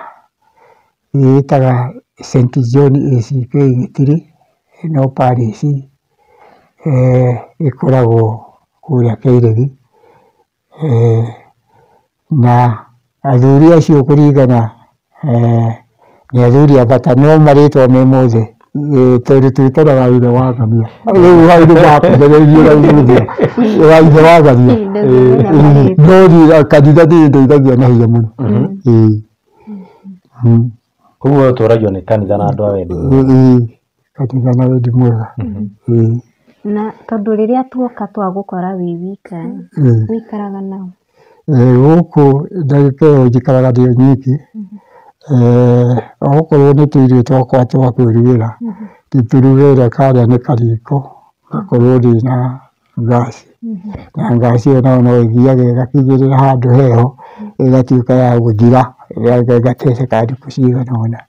A: ĩtaga St John ACK Gĩtirĩ no parish ĩkoragwo kũrĩa Kĩiregi na athuri acio kũringana nĩ athuri a bata no marĩtwa me mothe Tondũ twĩtanaga ithe wa ng'ania. Rĩu hau nĩ makomereirie na wa ithe wa ng'ania. No niĩ kanitha nĩ ĩndeithagia na hinya mũno.
B: Koguo ũtũragio nĩ kanitha na andũ a wendi mwega.
A: Kanitha na wendi mwega.
C: Na tondũ rĩrĩa tuoka twagũkora wĩ wika, wĩikaraga nao?
A: Gũkũ ndagĩka ĩyo njikaraga ndĩ nyiki. Okorwo nĩ tũirio twakwa twa kwĩrugĩra, ndĩtũrugĩre karĩa nĩ kariko, ngakorwo ndĩna ngaci. Na ngaci ĩyo nayo no ĩthiaga ĩgakinyĩrĩra handũ heho, ĩgatuĩka ya gũthira, ĩgateceka thikũ cigana ũna.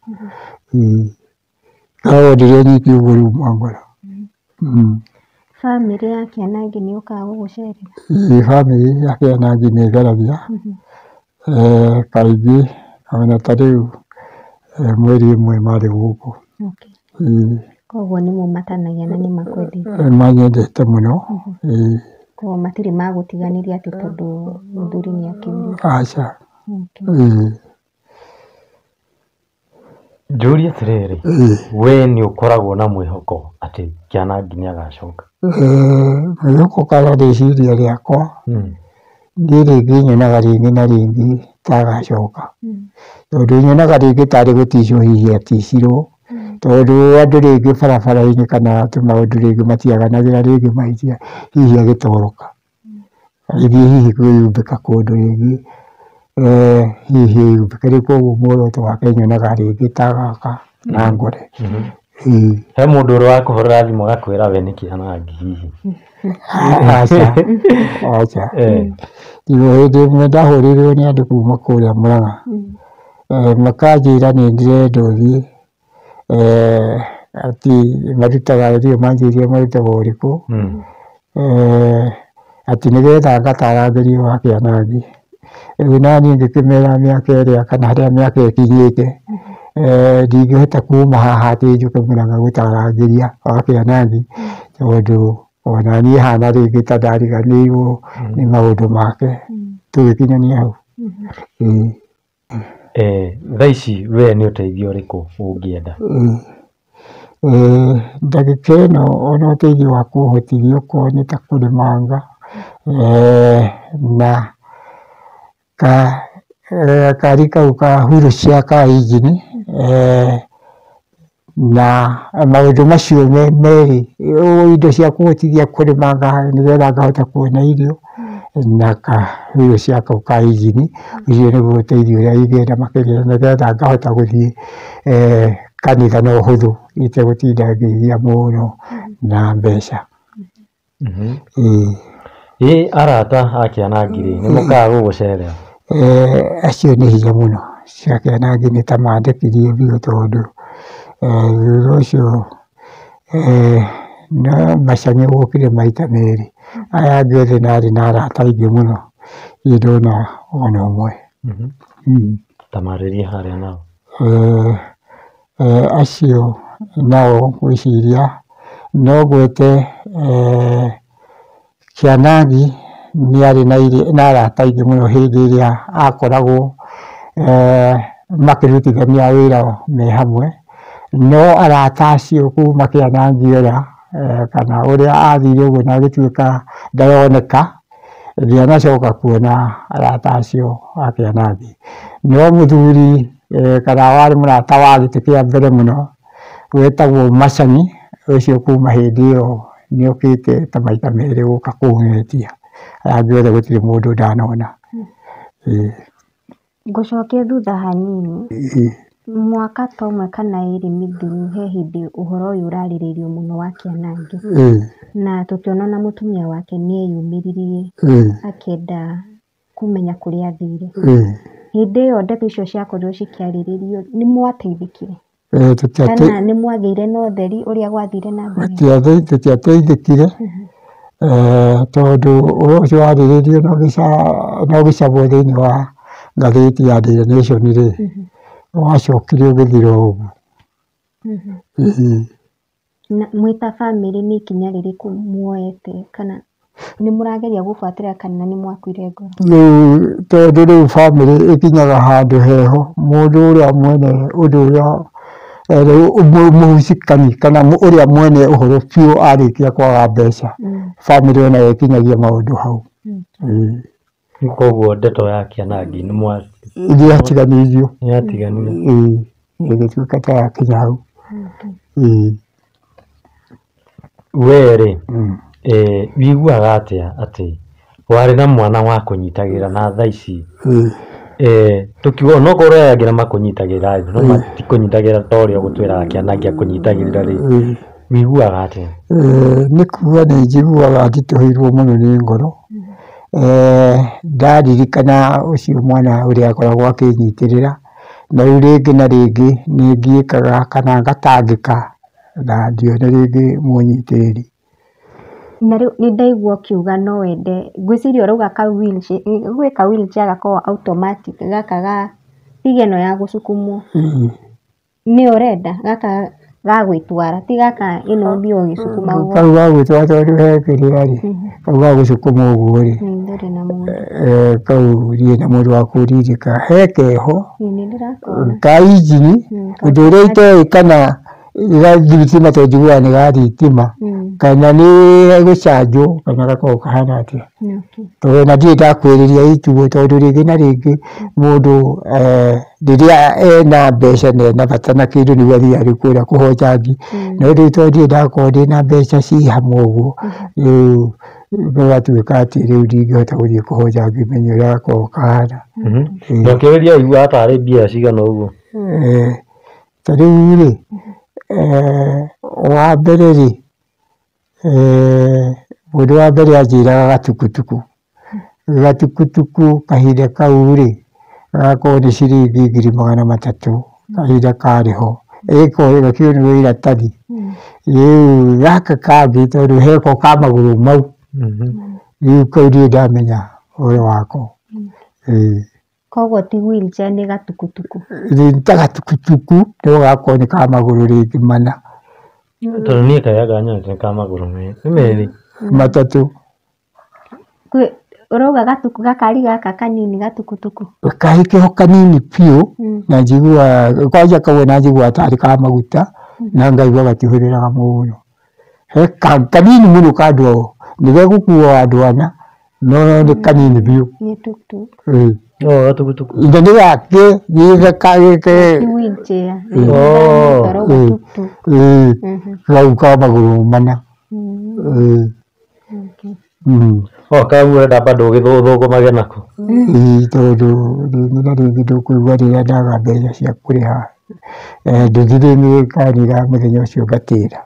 A: Ngoragwo ndĩrĩ o nyiki ũguo rĩu mwangora.
C: Bamĩrĩ ya Kĩanangi nĩ yũkaga gũgũcerera?
A: Ĩĩ, bamĩrĩ ya Kĩanangi nĩ ĩgeragia kaingĩ ona ta rĩu mweri ũmwe marĩ gũkũ.
C: Koguo nĩ mũmatanagia na nĩ makwendete?
A: Manyendete mũno.
C: Koguo matirĩ magũtiganĩria atĩ tondũ mũthuri nĩ akĩũrire?
A: Aca.
B: Njũrie atĩrĩrĩ, we nĩ ũkoragwo na mwĩhoko atĩ Kĩanangi nĩ agacoka?
A: Mwĩhoko kana rĩciria rĩakwa niĩ rĩngĩ nyonaga rĩngĩ na rĩngĩ ta agacoka. Tondũ nyonaga rĩngĩ tarĩ gũticwo hihi aticirwo, tondũ andũ rĩngĩ barabara-inĩ kana tũmaũndũ rĩngĩ matiaganagĩra rĩngĩ mahĩtia hihi agĩtoroka. Agĩthiĩ hihi kwĩyumbĩka kũndũ rĩngĩ, hihi eyumbĩke. Rĩu koguo muoroto wake nyonaga rĩngĩ ta agaka na ngore.
B: He mũndũ ũrĩ wakũhũrĩra thimũ agakwĩra we nĩ Kĩanangi hihi?
A: Aca, aca. Tiga hĩndĩ ĩmwe ndahũrĩirwo nĩ andũ kuma kũrĩa Mũrang'a, makanjĩra nĩ ndĩrenda ũthiĩ, atĩ marutaga ndiũĩ manjĩrire marutaga ũrĩkũ, atĩ nĩgetha ngatarangĩrio wa Kĩanangi. Rĩu naniĩ ngĩkĩmera mĩaka ĩrĩa kana harĩa mĩaka ĩkinyĩte, ndingĩhota kuma haha atĩ njũke Mũrang'a gũtarangĩria wa Kĩanangi, tondũ ona niĩ hana rĩngĩ ta ndariganĩirwo nĩ maũndũ make. Tũgĩkinyania hau.
B: Thaa ici we nĩ ũteithio ũrĩkũ ũngĩenda?
A: Ndagĩka ĩno ona ũteithio wa kũhotithia okorwo nĩ ta kũrĩmanga, na kari kau ka huro cia ka injini, na maũndũ macio merĩ, indo cia kũhotithia kũrĩmanga nĩgetha ngahota kuona irio, na kahuro cia kau ka injini, ũcio nĩguo ũteithio ũrĩa ingĩenda makĩria nĩgetha ngahota gũthiĩ kanitha na ũhũthũ itegũtinda ngĩgia mũno na mbeca.
B: Ĩ arata a Kĩanangi rĩ, nĩ mokaga gũgũcerera?
A: Acio nĩ hinya mũno, acio a Kĩanangi nĩ ta mandekirie biũ tondũ thutha ũcio no Macang'ĩ wokire maita merĩ, aya angĩ othe narĩ na arata aingĩ mũno, ndirĩ ndona ona ũmwe.
B: Tamarĩria harĩa nao.
A: Acio nao ngwĩciria no ngwete Kĩanangi nĩ arĩ na arata aingĩ mũno hĩndĩ ĩrĩa akoragwo makĩrutithania wĩra me hamwe, no arata acio kuma Kĩanangi ora kana ũrĩa athire ũguo na agĩtuĩka ndaroneka, ndianacoka kuona arata acio a Kĩanangi. No mũthuri kana warĩ mũrata wa gĩtĩ kĩa mbere mũno wetagwo Macani, ũcio kuma hĩndĩ ĩyo nĩ okĩte ta maita merĩ gũka kũng'etia. Aya angĩ othe gũtirĩ mũndũ ndanona.
C: Ngũcokia thutha hanini, mwaka ta ũmwe kana ĩrĩ mĩthiru he hĩndĩ ũhoro ũyũ ũrarĩrĩirio mũno wa Kĩanangi. Na tũkĩona na mũtumia wake nĩ eyumĩririe akĩenda kũmenya kũrĩa athire. Hĩndĩ ĩyo ndeto icio ciakorirwo cikĩarĩrĩrio nĩ mwateithĩkire? Kana nĩ mwagĩire na ũtheri ũrĩa gwathire na mbere?
A: Tũtiateithĩkire tondũ ũhoro ũcio warĩrĩirio na ũgĩcabwo thĩinĩ wa ngathĩti ya Daily Nation rĩ, wacokire ũgĩthira o ũguo.
C: Na mwĩ ta bamĩrĩ nĩ ikinya rĩrĩkũ muoete kana nĩ mũrageria gũbuatĩrĩra kana nĩ mwakuire ngoro?
A: Rĩu tondũ rĩu bamĩrĩ ĩkinyaga handũ heho, mũndũ ũrĩa mwene ũndũ ũrĩa Mũhucikani kana ũrĩa mwene ũhoro biũ arĩkia kwaga mbeca, bamĩrĩ onayo ĩkinyagia maũndũ hau.
B: Koguo ndeto ya Kĩanangi
A: nĩ yatiganĩirio.
B: Nĩ yatiganire.
A: Ĩgĩtuĩka ta yakinya hau.
B: We rĩ, wĩiguaga atĩa atĩ warĩ na mwana wa kũnyitagĩra na thaa ici tũkiuga onokorwo aya angĩ nĩmakũnyitagĩrĩra no matikũnyitagĩrĩra ta ũrĩa ũgũtwĩraga Kĩanangi akũnyitagĩrĩra rĩ, wĩiguaga atĩa?
A: Nĩ kuga nĩ njiguaga nditũhĩirwo mũno nĩ ngoro. Ndaririkana ũcio mwana ũrĩa akoragwo akĩnyitĩrĩra, na rĩu rĩngĩ na rĩngĩ nĩ ngiĩkaga kana ngatangĩka na ndione rĩngĩ mũnyitĩrĩri.
C: Na rĩu nĩ ndaigua ũkiuga no wende, ngwĩciria ũrauga ka wheelchair, gwĩ ka wheelchair gakoragwo automatic gaka ga tiga ĩno ya gũcukumwo. Nĩyo ũrenda gaka ga gwĩtwara ti gaka ĩno ũthiĩ ũgĩcukumagwo.
A: Kau ga gwĩtwara tondũ he kĩrĩa rĩ, kau ga gũcukuma ũguo rĩ,
C: Ndũrĩ na mũndũ.
A: Kau ndirĩ na mũndũ wa kũndirika. He keho
C: Nĩ ndĩrakona.
A: ka injini, ũndũ ũrĩa itoĩ kana ga thitima tondũ njiguaga nĩ ga thitima, kana nĩ gũcanjwo kana gakoragwo kahana atĩa. Tondũ ona ndirĩ ndakuhĩrĩria ituo tondũ rĩngĩ na rĩngĩ mũndũ rĩrĩa ena mbeca na ena bata na kĩndũ nĩguo athiaga rĩu kũrĩa kũhoja ngi. No rĩu tondũ ndirĩ ndakorwo ndĩna mbeca ci hamwe ũguo, rĩu gũgatuĩka atĩ rĩu ndingĩhota gũthiĩ kũhoja ngi menye ũrĩa gakoragwo kahana.
B: Na ũkĩũria ũiguaga tarĩ mbia cigana ũguo?
A: Ta rĩu rĩ, wa mbere rĩ, mũndũ wa mbere anjĩraga gatukutuku. Gatukutuku kahinda kau rĩ, gagakorwo nĩ ciringi 300,000 kahinda karĩ ho. Ĩkorwo gakĩũrwo nĩ iratathi. Rĩu gaka kangĩ tondũ heko ka magũrũ mau, rĩu kau ndirĩ ndamenya ũhoro wako.
C: Koguo ti wheelchair nĩ gatukutuku.
A: Nĩ ta gatukutuku no gakorwo nĩ ka magũrũ rĩngĩ mana.
B: Tondũ niĩ karĩa nganyonete nĩ ka magũrũ merĩ.
A: Matatũ.
C: Ũrauga gatuku gakari gaka kanini gatukutuku.
A: Karĩ keho kanini biũ na njiguaga kwanja kau na njiguaga tarĩ ka maguta na ngaigua gatihũthĩraga mũno. He kanini mũno ka andũ nĩ gegũkua andũ ana no nĩ kanini biũ.
C: Nĩ tuktuk.
B: Gatukutuku.
A: Na nĩ gake gĩ
C: Ti wheelchair. Ũrauga tuktuk.
A: Kau ka magũrũ mana.
B: Kau ũrenda bado ũgĩthũkũmage nako.
A: Tondũ rĩngĩ na rĩngĩ ndũkũigua rĩrĩa ndaga mbeca cia kũrĩha nduthi rĩ nĩ kanira mũthenya ũcio ngatĩra.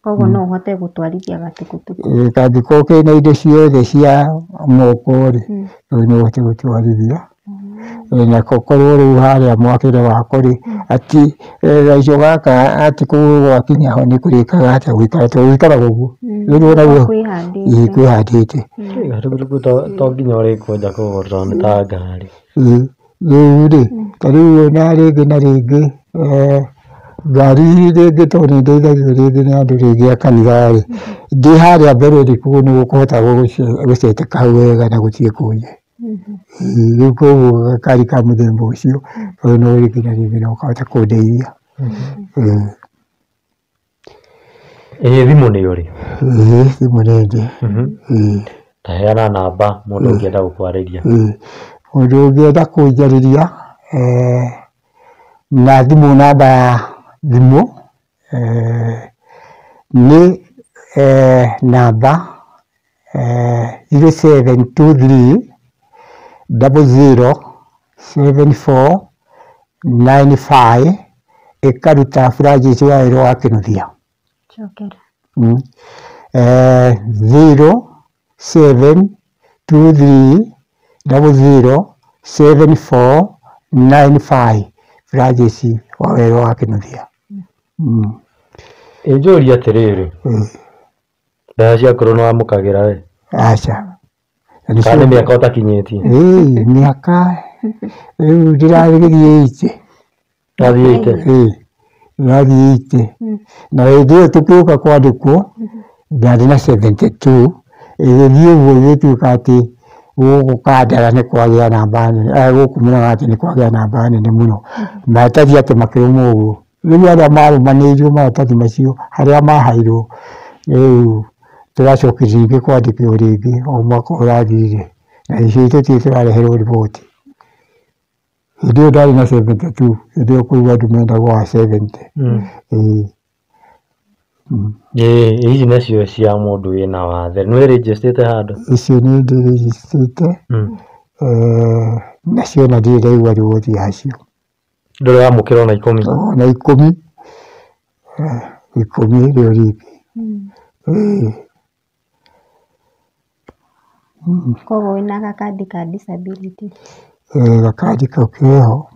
C: Koguo no ũhote gũtwarithia gatukutuku.
A: Kangĩkorwo kena indo ciothe cia moko rĩ, rĩu no ũhote gũtwarithia. Nako korwo rĩu harĩa mwakĩre wako rĩ, atĩ gaico gaka atĩ kũgũrũ gwakinya ho nĩ kũrĩkaga atĩa gũikara tondũ gũikaraga ũguo. Rĩu nĩwona ũguo?
C: Kwĩhandĩte.
A: Kwĩhandĩte.
B: Gatukutuku to nginya ũrĩkwanja kũgũra tondũ nĩ ta ngari.
A: Rĩu rĩ, ta rĩu ona rĩngĩ na rĩngĩ ngari rĩngĩ tondũ nĩ ndeithagio rĩngĩ nĩ andũ rĩngĩ a kanitha rĩ, ndĩ harĩa mbere rĩ, koguo nĩ gũkũhota gũceteka hau wega na gũtirĩ kũnje. Rĩu koguo gakari ka mũthemba ũcio kau no rĩngĩ na rĩngĩ no kahota kũndeithia.
B: Thimũ nĩ ũrĩ?
A: Thimũ nĩ ndĩ.
B: Ta heana namba mũndũ ũngĩenda gũkwarĩria.
A: Mũndũ ũngĩenda kũnjarĩria na thimũ namba ya thimũ nĩ namba 0723 00 74 95 ĩkaruta Francis Wawerũ wa Kĩnuthia.
C: Cokera.
A: 0723 00 74 95 Francis Wawerũ wa Kĩnuthia.
B: Ĩnjũrie atĩrĩrĩ, mbeca cia akũrũ nĩ wamũkagĩra we?
A: Aca.
B: Kana nĩ mĩaka ũtakinyĩtie?
A: Mĩaka rĩu ndĩragĩthiĩ 80.
B: Wathiĩ 80?
A: Ndĩrathiĩ 80. Na hĩndĩ ĩyo tũkĩũka kwandĩkwo ndarĩ na 72, ĩgĩthiĩ ũguo ĩgĩtuĩka atĩ Gũkũ Kandara nĩ kwagĩa namba nene, gũkũ Mũrang'ati nĩ kwagĩa namba nene mũno. Maratathi atĩ makĩrũma ũguo. Rĩu arĩa marũmanĩirio maratathi macio harĩa mahairwo, rĩu tũracokire rĩngĩ kwandĩkwo rĩngĩ o mwaka ũrathirire. Na icio tũtirĩ tũrareherwo riboti. Hĩndĩ ĩyo ndarĩ na 72, hĩndĩ ĩyo kũigua andũ mendagwo a 70. Ĩĩ.
B: Ĩĩ ici nacio cia mũndũ wĩna wathe nĩ wĩrĩnjĩcĩte handũ?
A: Icio nĩ ndĩrĩnjĩcĩte, nacio ona ndirĩ ndaigua riboti yacio.
B: Ndũrĩ wamũkĩra ona 10?
A: Ona 10, 10 rĩo rĩngĩ. Ĩĩ.
C: Koguo wĩna gakandi ka disability?
A: Gakandi kau keho.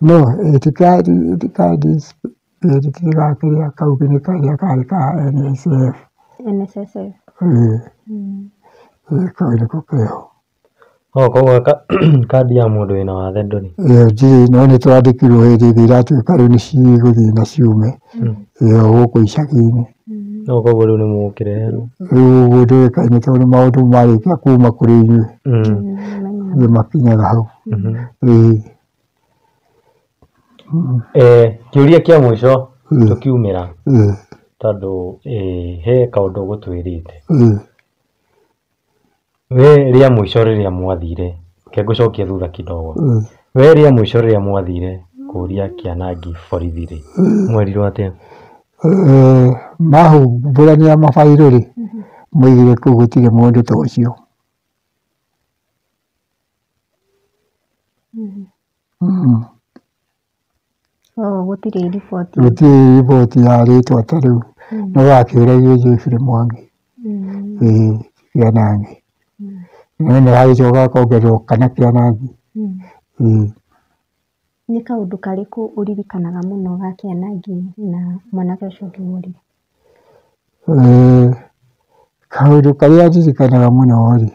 A: No ti kandi gakĩrĩa kau nĩ karĩa karĩ ka NSSF.
C: NSSF.
A: Ĩĩ, kau nĩko keho.
B: Oh, koguo kandi ya mũndũ wĩna wathe ndũrĩ?
A: Ĩyo ndirĩ, no nĩ twandĩkirwo hĩndĩ ĩrĩa iratuĩka rĩu nĩ cigũthiĩ na ciume. Ĩyo gũkũ icagi-inĩ.
B: No koguo rĩu nĩ mũgũkĩreherwo?
A: Rĩu ũguo ndũĩkaine tondũ maũndũ marĩkia kuma kũrĩ inyuĩ. Nĩ makinyaga hau. Ĩĩ.
B: Kĩũria kĩa mũico tũkiumĩra tondũ he kaũndũ ũgũtwĩrĩte. We rĩa mũico rĩrĩa mwathire, reke ngũcokie thutha kidogo. We rĩa mũico rĩrĩa mwathire kũria Kĩanangi borithi rĩ, mwerirwo atĩa?
A: Mahumbũrania mabairũ rĩ, moigire kũu gũtirĩ mũndũ ta ũcio.
C: Koguo gũtirĩ riboti?
A: Gũtirĩ riboti ya rĩtwa ta rĩu. No wakĩũragio Geoffrey Mwangi. Ĩĩ, Kĩanangi. No nĩ hagĩcoka hakongererwo kana Kĩanangi. Ĩĩ.
C: Nĩ kaũndũ karĩkũ ũririkanaga mũno ga Kĩanangi na mwanake ũcio ũngĩ worire?
A: Kaũndũ karĩa ndirikanaga mũno rĩ,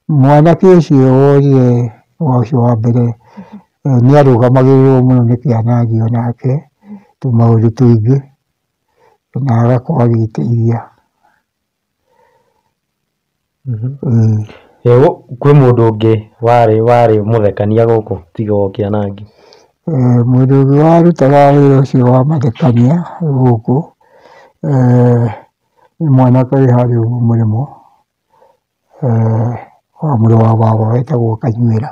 A: mwanake ũcio worire ũcio wa mbere nĩ arũgamagĩrĩrwo mũno nĩ Kĩanangi onake tũmaũndũ tũingĩ na agakorwo agĩteithia.
B: Kwĩ mũndũ ũngĩ warĩ mũthekania gũkũ tiga o Kĩanangi?
A: Mũndũ ũngĩ warutaga wĩra ũcio wa mathekania gũkũ nĩ mwanake wĩ harĩa ũguo mũrĩmo, wa mũrũ wa baba wetagwo Kanyuĩra.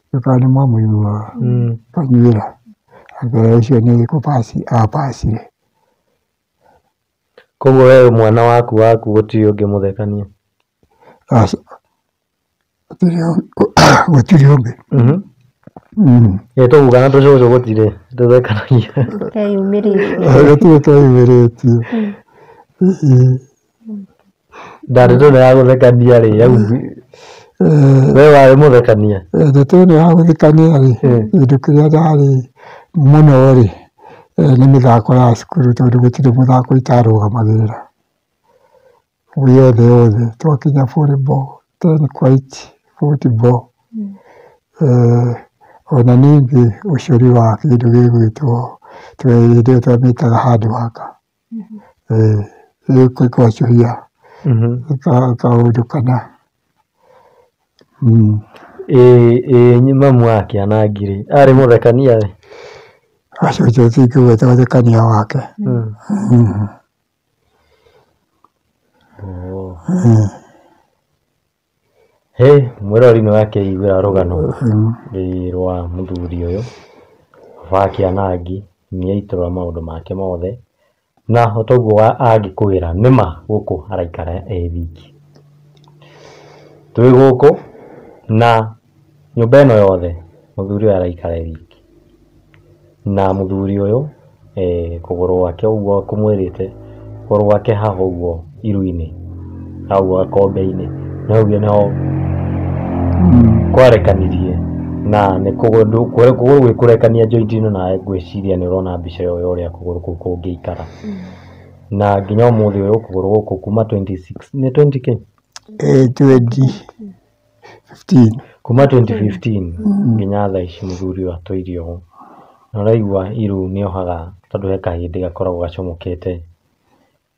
A: Ndiũĩ kana nĩ mwamũiguaga. Kanyuĩra. Anga ũcio nĩ kũbasi abacire.
B: Koguo we mwana waku gũtirĩ ũngĩ mũthekania?
A: Aca, gũtirĩ ũngĩ.
B: Ĩ tũguka na tũcũcũ gũtirĩ tũthekanagia?
C: Keyumĩrĩtie.
A: Gũtirĩ keyumĩrĩtie.
B: Ndarĩ ĩno ya gũthekania rĩ, we warĩ mũthekania?
A: Ndeto ĩno ya gũthekania rĩ, kĩndũ kĩrĩa ndarĩ mũno rĩ, nĩ mĩthako ya cukuru tondũ gũtirĩ mũthako itarũgamagĩrĩra. Yothe yothe, twakinya volleyball, ten quite, football, ona ningĩ ũcori wa kĩndũ gĩgwĩtwo, hĩndĩ ĩyo twamĩtaga hard work. Rĩu gwacũhia kaũndũ kana.
B: Ĩ mamu wa Kĩanangi rĩ, arĩ mũthekania we?
A: Aca ũcio tingĩgweta ũthekania wake.
B: Hĩ, mwĩrori nĩ wakĩiguĩra rũgano rwa mũthuri ũyũ wa Kĩanangi, nĩ aitũrũra maũndũ make mothe, na o toguo angĩkwĩra nĩma gũkũ araikara e wiki. Twĩ gũkũ na nyũmba ĩno yothe mũthuri ũyũ araikara e wiki. Na mũthuri ũyũ kũgũrũ gwake ũguo kũmwĩrĩte, kũgũrũ gwake haha ũguo iru-inĩ, hau ũguo gakombe-inĩ, na hau nĩho kwarekanirie na nĩ kũgũrũ gwĩ kũrekania joint ĩno, nawe ngwĩciria nĩ ũrona mbica ĩyo ya ũrĩa kũgũrũ kũu kũngĩikara. Na nginya ũmũthĩ ũyũ kũgũrũ gũkũ kuma 26 nĩ 20 kĩ?
A: 2015.
B: Kuma 2015 nginya thaa ici mũthuri ũyũ atũire ũũ. Na ũraigua iru nĩohaga tondũ he kahĩndĩ gakoragwo gacomokete.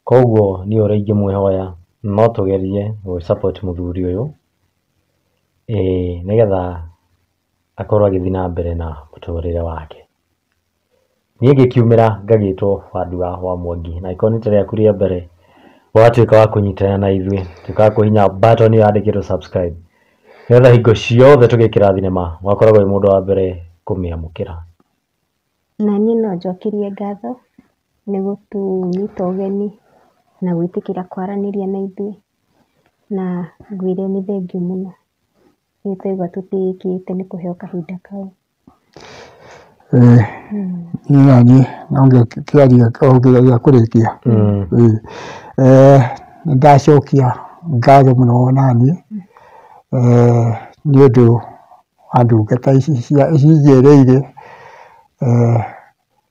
B: Koguo niĩ ũrĩa ingĩmwĩhoya no tũgerie gũ support mũthuri ũyũ, nĩgetha akorwo agĩthiĩ na mbere na mũtũrĩre wake. Niĩ ngĩkiumĩra ngagĩtwo Wandua wa Mwangi, na angĩkorwo nĩ rita rĩaku rĩa mbere watuĩka wa kũnyitana na ithuĩ, tuĩka wa kũhihinya button ĩyo yandĩkĩtwo subscribe, nĩgetha hingo ciothe tũgĩkĩra thinema ũgakoragwo wĩ mũndũ wa mbere kũmĩamũkĩra.
C: Na niĩ no njokerie ngatho nĩ gũtũnyita ũgeni na gwĩtĩkĩra kwaranĩria na ithuĩ, na ngwĩre nĩ thengiũ mũno. Nĩ twaigua tũtĩĩkĩte nĩ kũheo kahinda kau.
A: Niĩ naniĩ no ngĩaria o gĩa kũrĩkia. Nĩ ndacokia ngatho mũno naniĩ nĩ ũndũ wa ndungata ici cinjereire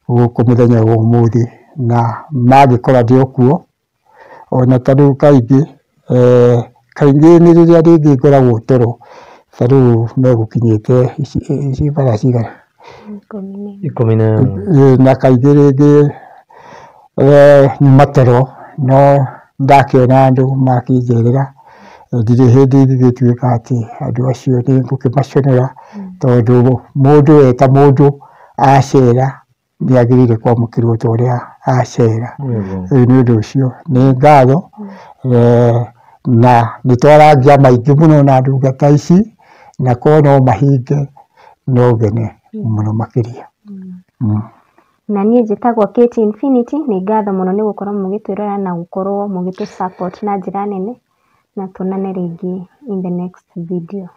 A: gũkũ mũthenya wa ũmũthĩ, na mangĩkora ndĩ o kuo, ona ta rĩu kaingĩ kaingĩ nĩ rĩrĩa rĩngĩ ngoragwo toro, ta rĩu megũkinyĩte ici thaa cigana?
B: 11.
A: Na kaingĩ rĩngĩ nyuma toro, no ndakĩona andũ makĩnjerera, ndirĩ hĩndĩ ingĩgĩtuĩka atĩ andũ acio nĩ ngũkĩmaconora, tondũ mũndũ e ta mũndũ acera nĩ agĩrĩire kwamũkĩrwo ta ũrĩa acera. Rĩu nĩ ũndũ ũcio nĩ ngatho, na nĩ twarangia maingĩ mũno na ndungata ici, na korwo no mahinge no ngene mũno makĩria.
C: Na niĩ njĩtagwo Kate Infinity, nĩ ngatho mũno nĩ gũkorwo mũgĩtwĩrorera na gũkorwo mũgĩtũ support na njĩra nene, na tuonane rĩngĩ in the next video.